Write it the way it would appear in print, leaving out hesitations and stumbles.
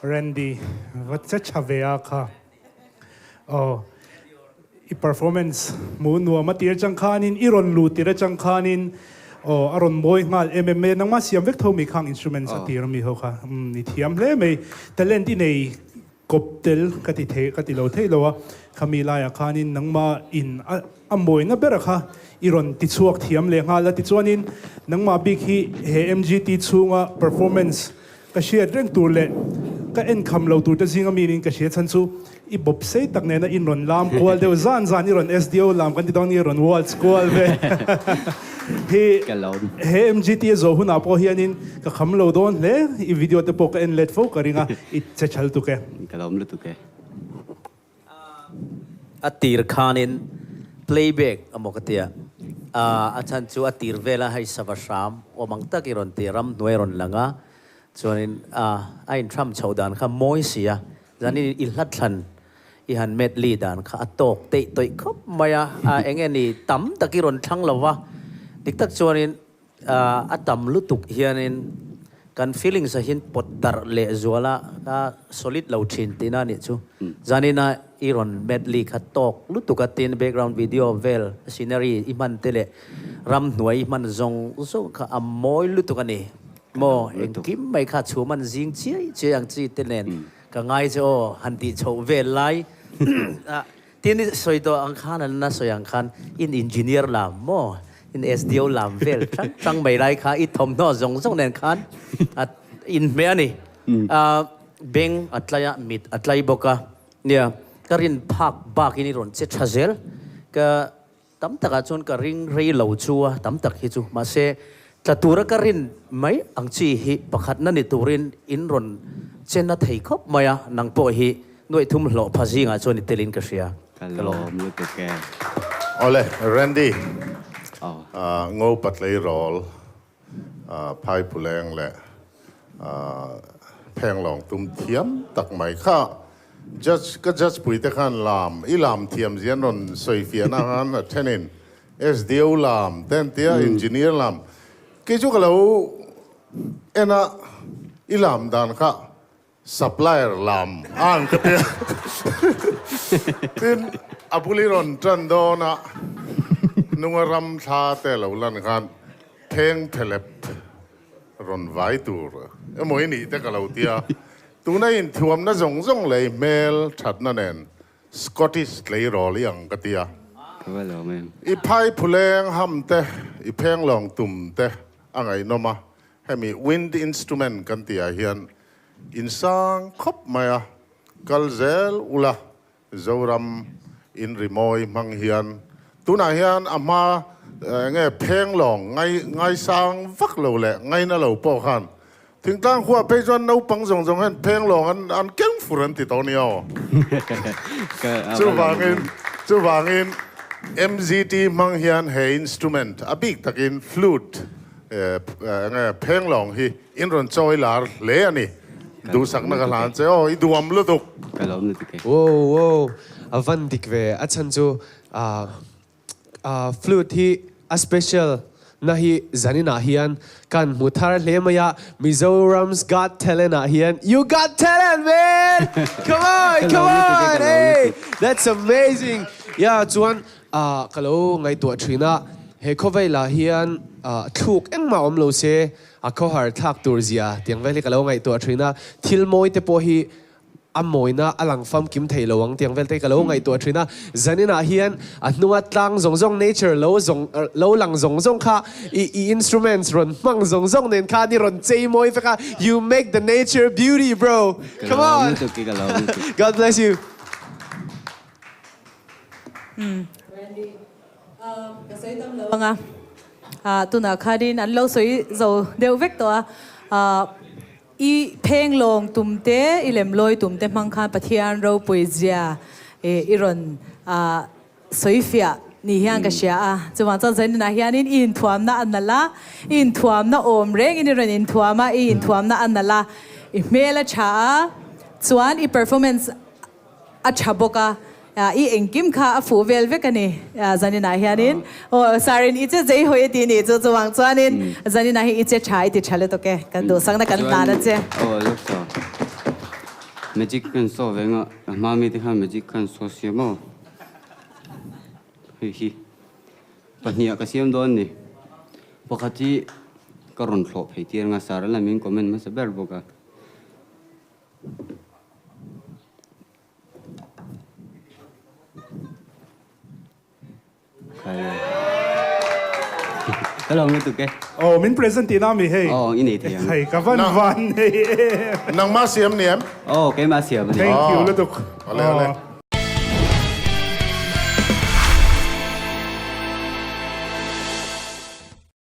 Randy va che tha ve a kha. Aw i performance hmu nuam a tir chang khanin i rawn lut tir atang khanin aw a rawn mawi nghal em em mai a, nangmah siam vek tho mi khang instruments a tir ami ho kha umm i thiam hle mai talent i nei kawp tel ka ti thei ka ti lo thei lo a, khami laiah khanin nangmah in a a mawina bera kha i rawn ti chhuak thiam leh nghal a tichuanin nangmah bik hi he MGT chhunga performance Ka hriat reng tur leh ka en kham lo tur te zinga mi niin ka hria chhan chu i bawp sei tak nena in rawn lam kual deuh zan zan i rawn SDO lam kan ti dawn nge rawn waltz kual ve hi he MGT a zawh hunah pawh hianin ka kham lo dawn hle i video te pawh ka en let fo ka ring a i che chhal tuk e. Ka lawm lutuk e. A tir khanin playback a maw ka tia, a chhan chu a tir vela hei sava hram awm ang tak i rawn ti, ramhnuai a rawn lang a, chuanin a inthram chhoh dan kha mawi si a, zanin i hla thlan i han medley dan kha a tawk teih tawih khawp mai a, eng nge ni tam tak i rawn thlang lo va, dik tak chuanin A tam lutuk hianin kan feelings ah hian pawt darh leh zual a, ka solid lo thin tihna a nih chu. Zanina i rawn medley kha tawk lutuk a tin background video vel scenery i hman te leh ramhnuai i hman zawng zawng kha a mawi lutuk a ni maw? Engkim mai kha chhum an zing chiai chiai ang chi te nen ka ngai che aw han tih chhoh vel lai Tin i sawi tawh ang khan an la sawi ang khan in engineer lam maw in SDO lam vel hrang hrang mai lai kha i thawmhnaw zawng zawng nen khan a inhmeh a ni. Beng a tlai a, mit a tlai bawk a. Nia, ka rin phak bakin i rawn che tha zel. Ka tam takah chuan ka ring rei lo chu a, tam tak hi chu. Mahse, tla tura ka rin mai ang chi hi pakhatna ni turin in rawn che na thei khawp mai a, nang pawh hi nuaih thum hlawh pha zingah chuan i telin ka hria. Ka lawm lutuk e. Awle, Randy, ngo patleirawl Phaipuleng leh Phenglawng tum thiam tak mai kha judge ka judge pui te khan lam i lam thiam zia an rawn sawi fiahna khan a thenin SDO lam te an tia engineer lam kei chu ka lo en a i lam dan kha Supplier lam a ang ka tia. Tin, a bul i rawn tan dawn a, nunga ram thla te lo lan khan pheng phelep rawn vai tur emaw i nih te ka lo tia. Tuna inthuamna zawng zawng lei hmel thatna nen Scottish tleirawl i ang ka tia. I phai phuleng ham te, i phenglawng tum te a ngaihnawm a, Hemi wind instrument kan tih ah hian in sang khawp mai a, kal zel ula Zoram in rimawi hmang hian tunah hian a hma enge phenglawng ngai ngaisang vak lo leh ngaina lo pawh khan thingtlang khuah phei chuan naupang zawng zawng hian phenglawng an an keng fur an ti tawh nia aw. Chuvangin chuvangin MZT hmang hian he instrument a bik takin flute Enge phenglawng hi in rawn chawi lar hle a ni. Duhsakna ka hlan che aw, i duam lutuk. Ka lawm lutuk e. Wow wow a van dik ve a chhan chu ah flute hi a special na hi zanin ah hian kan hmu thar hle mai a Mizoram's got talent ah hian you got talent man come on come on hey that's amazing yeah chuan Ah ka lo ngaihtuah thin a, he khawvelah hian thluk engmah awm lo se a khawhar thlak tur zia tiang vel hi ka lo ngaihtuah thin a, thil mawi te pawh hi a mawina a lang famkim thei lo ang tiang vel te hi ka lo ngaihtuah thin a, zaninah hian a hnunga tlang zawng zawng nature lo zawng lo lang zawng zawng kha i i instruments rawn hmang zawng zawng nen khan i rawn chei mawi vek a, you make the nature beauty bro, come on, God bless you. Ka sawi tam lo anga tunah khanin an lo sawi zo deuh vek tawh a, i pheng lawng tum te, i lem lawi tum te hmang khan Pathian ropui zia i rawn sawi fiah ni hian ka hria a, chuvang chuan zaninah hianin i inthuamna a nalh a, i inthuamna awm rengin i rawn inthuam a, i inthuamna a nalh a, i hmel a tha a, chuan i performance A tha bawk a, i engkim kha a fuh vel vek a ni zaninah hianin. Aw Sarin i che zei hawi a ti nih chu chuvang chuanin zaninah hi i che tha i ti tha lutuk e, kan duhsakna kan hlan a che. Aw lawk tawh. Magic kan saw ve nga, a hma mi te khan magic khan saw sia maw? Hei hi pahniha ka siam dawn ni. Pakhat hi ka rawn thlawh phei tir anga sir a lamin comment hmasa ber bawk a. Ka lawm lutuk e. Oh, min present tihna ami hei. Oh, i nei thei ang. Hei, ka van van nei em. Nangmah siam ni em? Oh, keimah siam a ni. Thank you lutuk. Awle, awle.